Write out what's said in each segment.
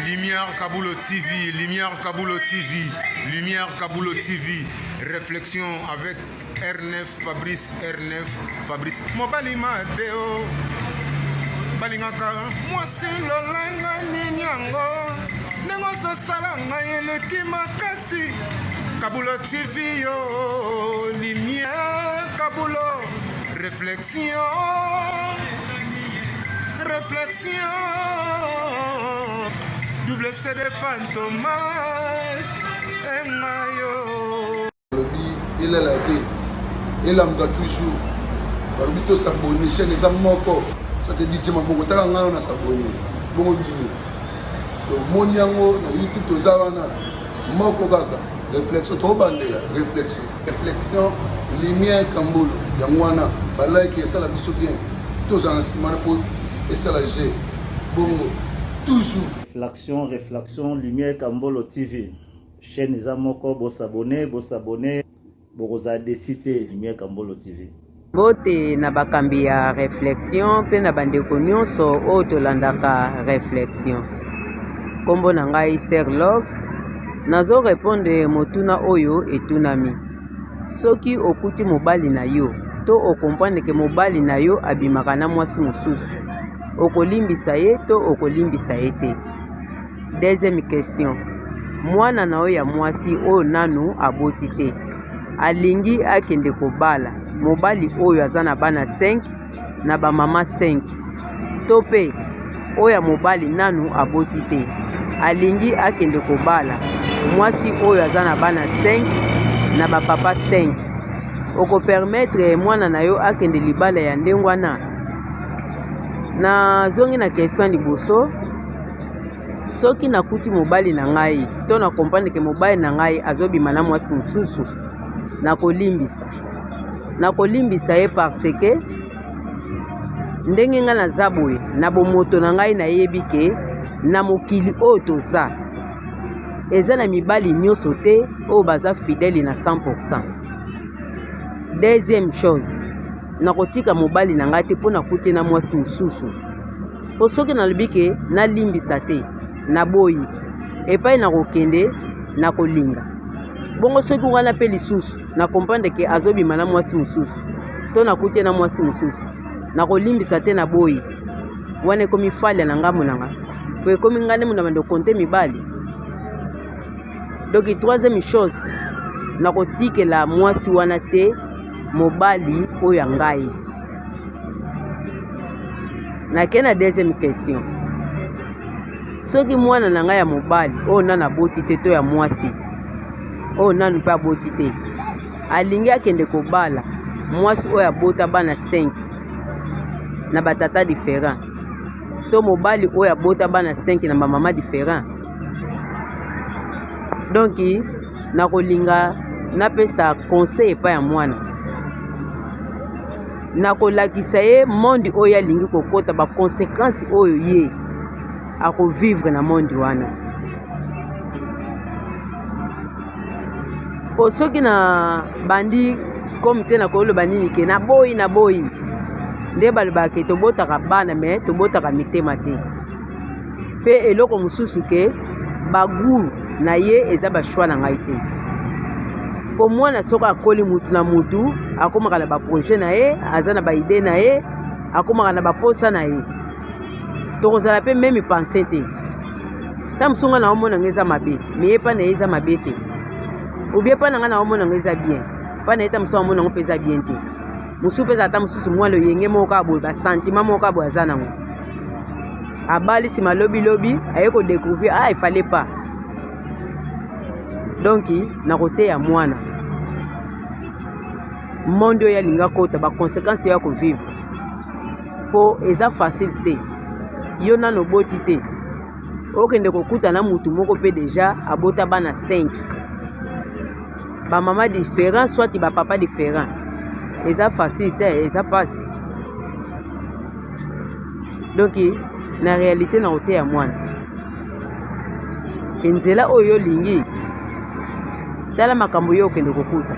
Lumière Kabulo TV, Lumière Kabulo TV, Lumière Kabulo TV, réflexion avec R9 Fabrice R9 Fabrice mobali mabe o balingaka mwasi lolenge nini yango ndenge ozosala ngai eleki makasi Kabulo TV yo Lumière Kabulo réflexion réflexion double CD Fantomas engayo balobi elala te elamuka toujours balobi tosabone chaîne eza moko ça c'est DJ maboko taka ngai na sabone bongo bino tomoni yango na youtube toza wana moko kaka réflexion tobandela réflexion réflexion lumière kambolo yango wana balike esala biso bien tozala na nsima na mpo esala g bongo toujours Réflexion, réflexion, Lumière Kambolo TV. Chaîne eza moko, bosabone, bosabone, bokozala desi te. Lumière Kambolo TV. Mbote na bakambi ya Reflexion mpe na bandeko nyonso oyo tolandaka Reflexion. Nkombo na ngai Sœur Love, nazo repondre motuna oyo etunami. Soki okuti mobali na yo to o comprendre ke mobali na yo abimaka na mwasi mosusu, okolimbisa ye to okolimbisa ye te? Deuxième question, mwana na yo ya mwasi oyo nanu aboti te, alingi akende kobala mobali oyo aza na bana 5 na ba mama 5 to pe oyo ya mobali nanu aboti te alingi akende kobala mwasi oyo aza na bana 5 na ba papa 5 oko permettre mwana na yo akende libala ya ndenge wana? Nazongi na question ya liboso. Soki nakuti mobali na ngai to na comprendre ke mobali na ngai azobima na mwasi mosusu, nakolimbisa. Nakolimbisa ye parce que ndenge ngai naza boye na bomoto na ngai nayebi ke na mokili oyo toza eza na mibali nyonso te oyo baza fidèle na 100%. Deuxième chose, nakotika mobali na ngai te mpo nakuti na mwasi mosusu. Po soki nalobi ke nalimbisa te, naboyi, epai nakokende nakolinga. Bongo soki wana pe lisusu na comprendre ke azobima na mwasi mosusu to nakuti ye na mwasi mosusu, nakolimbisa te, naboyi. Wana ekomi falia na ngambo na nga, po ekomi nga nde moto nabandi ko compter mibali. Donc troisième chose, nakotikela mwasi wana te mobali oyo ya ngai. Nake na deuxième question, soki mwana na ngai ya mobali oyo nanu aboti te to ya mwasi oyo nanu mpe aboti te alingi akende kobala mwasi oyo abota bana 5 na batata différent to mobali oyo abota bana 5 na bamama différent, donc nakolinga napesa conseil epai ya mwana, nakolakisa ye monde oyo alingi kokota, ba consequences oyo ye akovivre na monde wana. Po soki na bandi comme te nakoloba nini ke naboyi naboyi, nde balobaka ke tobotaka bana mais tobotaka mitema te. Pe eloko mosusu ke ba gout na ye eza ba choix na ngai te. Po mwana soki akoli mutu na mutu akomaka na ba projet na ye, aza na ba idee na ye, akomaka na ba posa na ye. Tokozala pe meme pensee te. Tango mosusu ngai naomona yango eza mabe, mais ye epai na ye eza mabe te. Ou bien epai na ngai naomona yango eza bien, epai na ye tango mosusu aomona yango pe eza bien te. Mosusu pe ezala ata mosusu mwa loyenge moko kaka boye, ba sentiment moko kaka boye aza nango. Abali sima lobi lobi aye ko découvrir ah il fallait pas. Donc nakoteya mwana monde oyo alingi akota, ba conséquences ya ko vivre po eza facile te. Yo nanu oboti te, okende kokuta na mutu moko pe deja abota bana 5 ba mama différent soit ba papa différent, eza facile te, eza pasi. Donc na réalité na koteya mwana ke nzela oyo yo olingi, tala makambo yo okende kokuta.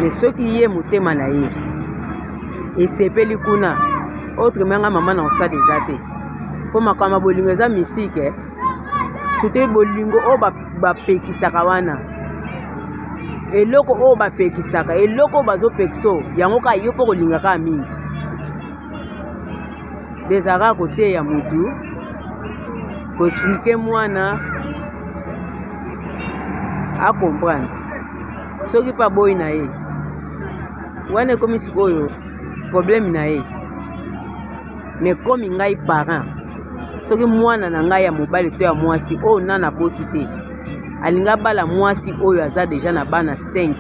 Mais soki ye motema na ye esepeli kuna, Autrement nga mama na kosala eza te. Mpo makambo ya bolingo eza mystique eh. Surtout bolingo oyo bapekisaka wana. Eloko oyo bapekisaka, eloko oyo bazopekisa yango kaka yo mpo kolinga kaka mingi. Ezalaka koteya mutu, ko expliquer mwana a comprendre. Soki mpe aboyi na ye, wana ekomi sikoyo problème na ye. Mais comme ngai parent, soki mwana na ngai ya mobali to ya mwasi oyo nanu aboti te, alingi abala mwasi oyo aza dejà na bana 5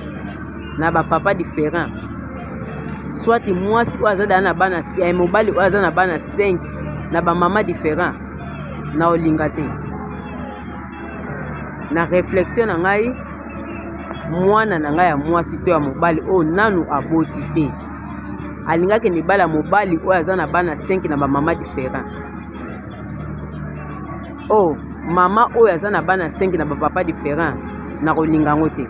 na ba papa different, soit mwasi oyo aza deja na bana ya mobali oyo aza na bana 5 na ba mama different, na olinga te. Na reflexion na ngai, mwana na ngai ya mwasi to ya mobali oyo nanu aboti te, alingi akende ebala mobali oyo aza na bana 5 na ba mama different. Oh, mama oyo aza na bana 5 na ba papa different, nakolinga yango te.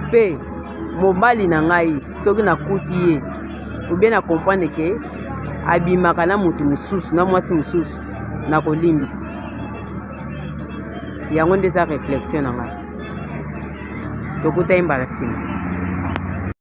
Mpe mobali na ngai soki nakuti ye ou bien na comprendre ke abimaka na moto mosusu na mwasi mosusu, nakolimbisa. Yango nde eza reflexion na ngai. Tokutani mbala nsima.